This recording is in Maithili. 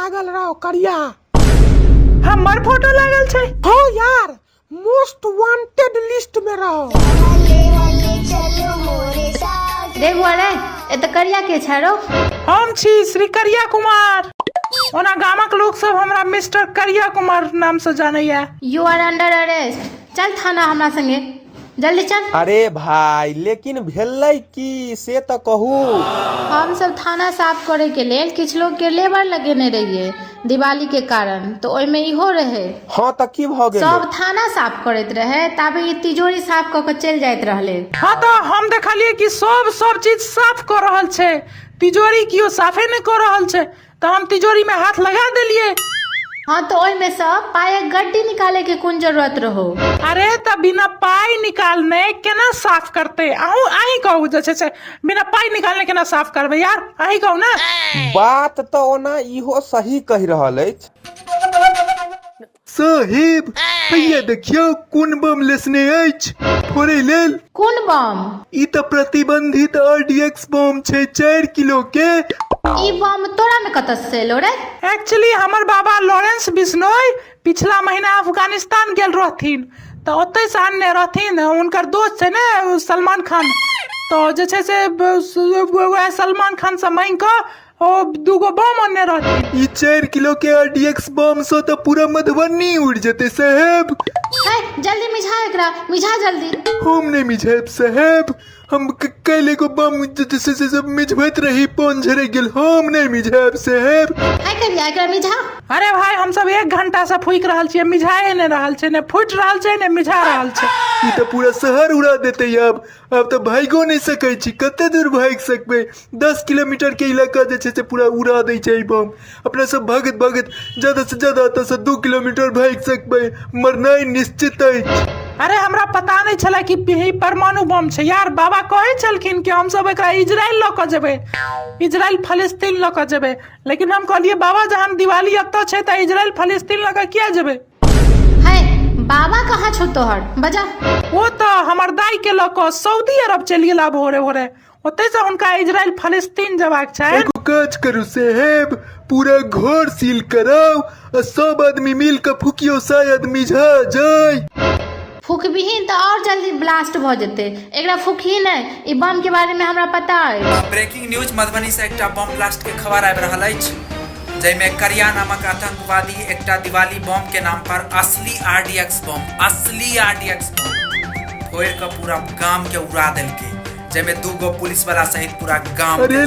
लागल रहो करिया। हमर फोटो लागल छै? हाँ यार, मोस्ट वांटेड लिस्ट में रहो। रे बुआ रे, एतऽ करिया के छै रौ? हम छी श्री करिया कुमार। ओना गामक लोक सब हमरा मिस्टर करिया कुमार नाम से जानैया। You are under arrest, चल थाना हमरा संगे, जल्दी चल। अरे भाई, लेकिन भेलै की से तऽ कहू। हम सब थाना साफ करे के लेल किछु लोग के लेबर लगेने रहिए दिवाली के कारण, तो ओहिमे इहो रहे। हँ, तऽ की भऽ गेलै? सब थाना साफ करैत रहे ताबे ई तिजोरी साफ कऽ के चलि जाइत रहले। हाँ, तऽ हम देखलियै कि सब सब चीज साफ कऽ रहल छै, तिजोरी केओ साफे नहि कऽ रहल छै, तऽ हम तिजोरी में हाथ लगा देलियै। हाँ, तऽ ओहिमे सँ पायक गड्डी निकाले के कोन जरूरत रहो? अरे, तऽ बिना पाई निकालने केना साफ करतै? अहूँ अहीं कहू, जे छै से बिना पाई निकालने केना साफ करबै यार? अहीं कहू ने। बात तऽ ओना इहो सही कहि रहल अछि। साहेब, हैया देखियौ कोन बम लेसने अछि फोड़ै लेल। कोन बम? ई तऽ प्रतिबंधित आरडीएक्स बम छै, 4 किलो के। ई बम तोरा में कतऽ से एलो रे? एक्चुअली हमर बाबा लॉरेंस बिश्नोई पिछला महीना अफगानिस्तान गेल रहथिन, तऽ ओतहि से आनने रहथिन। हुनकर दोस्त छै ने ओ सलमान खान, तऽ जे छै से वएह सलमान खान से मांगि कऽ ओ दूगो बम आनने रहथिन। ई 4 किलो के आरडीएक्स बम सँ तऽ पूरा मधुबनी उड़ि जेतै साहेब। है, जल्दी मिझा एकरा, मिझा जल्दी। हम नहि मिझायब साहेब। हम काल्हि एगो बम से मिझबैत रही, पान झरकि गेल। हम नहि मिझायब साहेब। है करिया, एकरा मिझा। अरे भाई, हमसब 1 घंटा से फूकि रहल छियै, मिझाए नहि रहल छै, ने फूटि रहल छै ने मिझा रहल छै। ई तऽ पूरा शहर उड़ा देतै। आब तऽ भागियो नहि सकै छी। कते दूर भागि सकबै? 10 किलोमीटर के इलाका जे छै से पूरा उड़ा दै छै ई बम। अपना सब भागैत भागैत ज्यादा से ज्यादा एतऽ से 2 किलोमीटर भागि सकबै, मरनाइ निश्चित अछि। अरे, हमरा पता नहि छलै कि ई परमाणु बम छै यार। बाबा कहै छलखिन कि हमसब एकरा इजराइल लऽ कऽ जेबै, इजराइल फलस्तीन लऽ कऽ जेबै, लेकिन हम कहलियै, बाबा, जहन दिवाली एतऽ छै तऽ इजराइल फलस्तीन लऽ कऽ किया जेबै? है, बाबा कहाँ छौ तोहर? बजा। ओ तऽ हमर दाई के लऽ कऽ सऊदी अरब चलि गेला भोरे भोरे, ओतहि से हुनका इजराइल फलस्तीन जेबाक छै। एगो काज करू साहेब, पूरा घर सील कराउ आ सब आदमी मिल कऽ फुकियो, शायद मिझा जाय। फुकबिही तऽ और जल्दी ब्लास्ट भऽ जेतै। एकरा फुकही नहि, ई बम के बारे में हमरा पता अछि। ब्रेकिंग न्यूज, मधुबनी से एकटा बम ब्लास्ट के खबर आबि रहल अछि, जाहिमे करिया नामक आतंकवादी एकटा दिवाली बम के नाम पर असली आरडीएक्स बम, असली आरडीएक्स बम फोड़ि कऽ पूरा गाम के उड़ा देलकै, जाहिमे 2 गो पुलिस वाला सहित पूरा गाम अरे।